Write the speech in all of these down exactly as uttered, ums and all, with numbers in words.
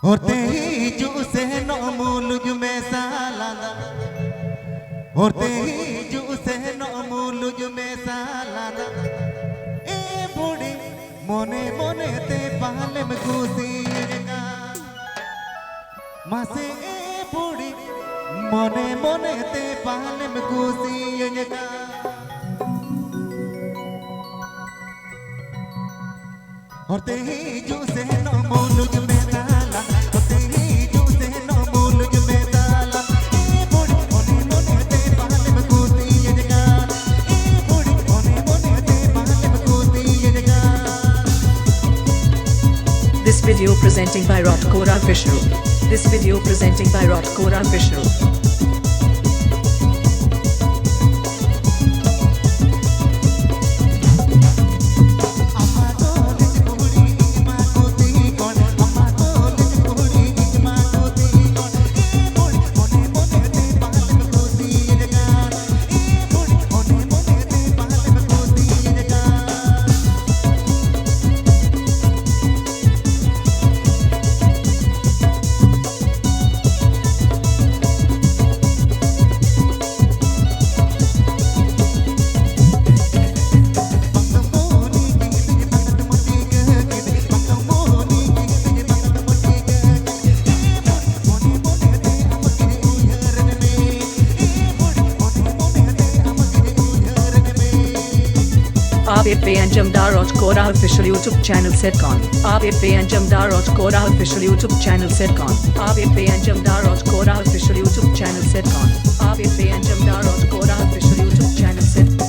ᱦᱚᱨᱛᱮ ᱦᱤᱡᱩᱜ ᱥᱮᱱᱚᱜ ᱢᱩᱞᱩᱡ ᱢᱮᱥᱟ ᱞᱟᱸᱫᱟ᱾ ᱦᱚᱨᱛᱮ ᱦᱤᱡᱩᱜ ᱥᱮᱱᱚᱜ ᱢᱩᱞᱩᱡ ᱢᱮᱥᱟ ᱞᱟᱸᱫᱟ᱾ ᱮ ᱵᱩᱰᱷᱤ, ᱢᱚᱱᱮ ᱢᱚᱱᱮ ᱛᱮ ᱯᱟᱞᱮᱢ ᱠᱩᱥᱤᱭᱟᱹᱧ ᱠᱟᱱ᱾ ᱢᱟᱥᱮ ᱮ ᱵᱩᱰᱷᱤ, ᱢᱚᱱᱮ ᱢᱚᱱᱮ ᱛᱮ ᱯᱟᱞᱮᱢ ᱠᱩᱥᱤᱭᱟᱹᱧ ᱠᱟᱱ᱾ ᱦᱚᱨᱛᱮ ᱦᱤᱡᱩᱜ ᱥᱮᱱᱚᱜ ᱢᱩᱞᱩᱡ ᱢᱮ ᱛᱟᱞᱟᱝ, ᱦᱚᱨᱛᱮ ᱦᱤᱡᱩᱜ ᱥᱮᱱᱚᱜ ᱢᱩᱞᱩᱡ ᱢᱮ ᱛᱟᱞᱟᱝ᱾ ᱮ ᱵᱩᱰᱷᱤ, ᱢᱚᱱᱮ ᱢᱚᱱᱮ ᱛᱮ ᱯᱟᱞᱮᱢ ᱠᱩᱥᱤᱭᱟᱹᱧ ᱠᱟᱱ᱾ ᱮ ᱵᱩᱰᱷᱤ, ᱢᱚᱱᱮ ᱢᱚᱱᱮ ᱛᱮ ᱯᱟᱞᱮᱢ ᱠᱩᱥᱤᱭᱟᱹᱧ ᱠᱟᱱ᱾ This video presenting by Rot Kora Official. This video presenting by Rot Kora Official. ᱟᱯᱮ ᱯᱮ ᱟᱸᱡᱚᱢ ᱫᱟ Rot Kora Official YouTube channel ᱥᱮᱫ ᱠᱷᱚᱱ᱾ ᱟᱯᱮ ᱯᱮ ᱟᱸᱡᱚᱢ ᱫᱟ Rot Kora Official YouTube channel ᱥᱮᱫ ᱠᱷᱚᱱ᱾ ᱟᱯᱮ ᱯᱮ ᱟᱸᱡᱚᱢ ᱫᱟ Rot Kora Official YouTube channel ᱥᱮᱫ ᱠᱷᱚᱱ᱾ ᱟᱯᱮ ᱯᱮ ᱟᱸᱡᱚᱢ ᱫᱟ Rot Kora Official YouTube channel ᱥᱮᱫ ᱠᱷᱚᱱ᱾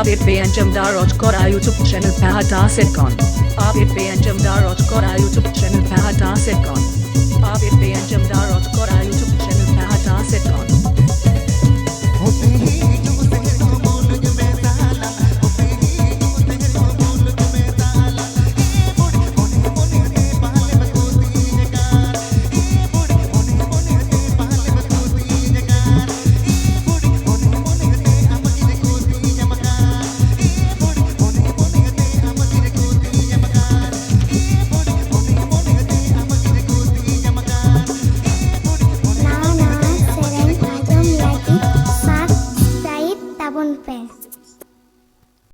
ᱯᱮ ᱯᱮ ᱟᱸᱡᱚᱢ ᱫᱟ ᱨᱚᱡᱽ ᱠᱚᱨᱟ YouTube channel ᱯᱟᱦᱴᱟ ᱥᱮᱫ ᱠᱷᱚᱱ᱾ ᱟᱯᱮ ᱯᱮ ᱟᱸᱡᱚᱢ ᱫᱟ ᱨᱚᱡᱽ ᱠᱚᱨᱟ YouTube channel ᱯᱟᱦᱴᱟ ᱥᱮᱫ ᱠᱷᱚᱱ᱾